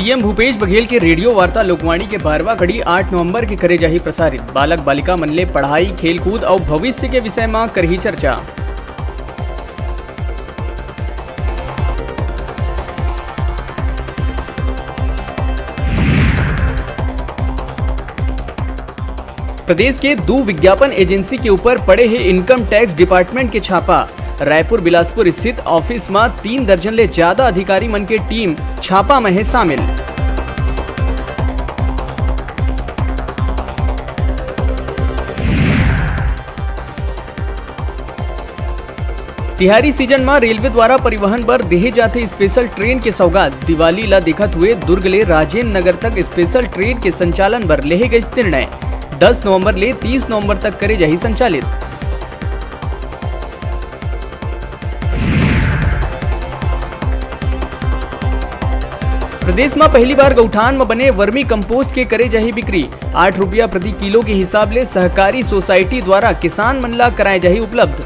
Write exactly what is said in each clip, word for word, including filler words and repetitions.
CM Bhupesh Baghel के radio वार्ता लोकवाणी के बारहवाँ कड़ी आठ नवंबर के करे जाही प्रसारित। बालक बालिका मन ले पढ़ाई, खेलकूद अउ भविष्य के विषय म करही चर्चा। प्रदेश के दू विज्ञापन एजेंसी के ऊपर पड़े हे इनकम टैक्स डिपार्टमेंट के छापा। रायपुर बिलासपुर स्थित ऑफिस म तीन दर्जन ले ज्यादा अधिकारी मन के टीम छापा म हे शामिल। तिहारी सीजन म रेलवे द्वारा परिवहन बर देहे जाथे स्पेशल ट्रेन के सौगात। दिवाली ल देखत हुए दुर्ग ले राजेंद्र नगर तक स्पेशल ट्रेन के संचालन बर लेहे गइस निर्णय। दस नवंबर ले तीस नवंबर तक करे जाही संचालित। प्रदेश म पहली बार गौठान म बने वर्मी कंपोस्ट के करे जाही बिक्री। आठ रुपया प्रति किलो के हिसाब ले सहकारी सोसाइटी द्वारा किसान मन ला कराए जाही उपलब्ध।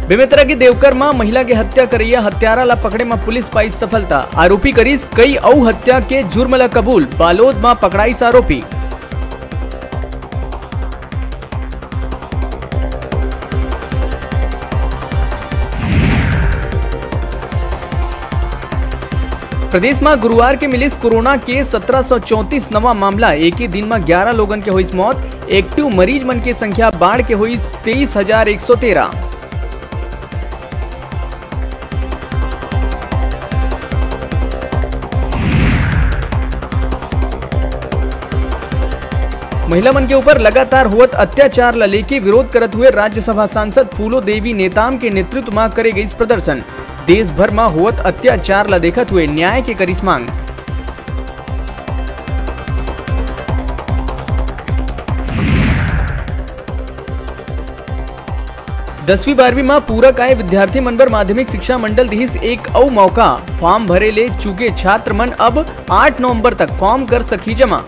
बेमेतरा के देवकर म महिला के हत्या करइया हत्यारा ला पकड़े म पुलिस पाइस सफलता। आरोपी करिस कई अउ हत्या के जुर्म ला कबूल। बालोद म पकड़ाइस आरोपी। प्रदेश म गुरुवार के मिलिस कोरोना के सत्रह सौ चौंतीस नवा मामला। एक ही दिन म ग्यारह लोगन के होइस मौत। एक्टिव मरीज मन के संख्या बाढ़ के होइस तेईस हजार एक सौ तेरह। महिला मन के ऊपर लगातार होवत अत्याचार ला लेके विरोध करत हुए राज्यसभा सांसद फूलो देवी नेताम के नेतृत्व म करे गइस प्रदर्शन। देश भर म होवत अत्याचार ला देखत हुए न्याय के करिस मांग। दसवीं बारहवीं म पूरक आए विद्यार्थी मन बर माध्यमिक शिक्षा मंडल दिहिस एक अउ मौका। फॉर्म भरे ले चूके छात्र मन अब आठ नवंबर तक फॉर्म कर सकही जमा।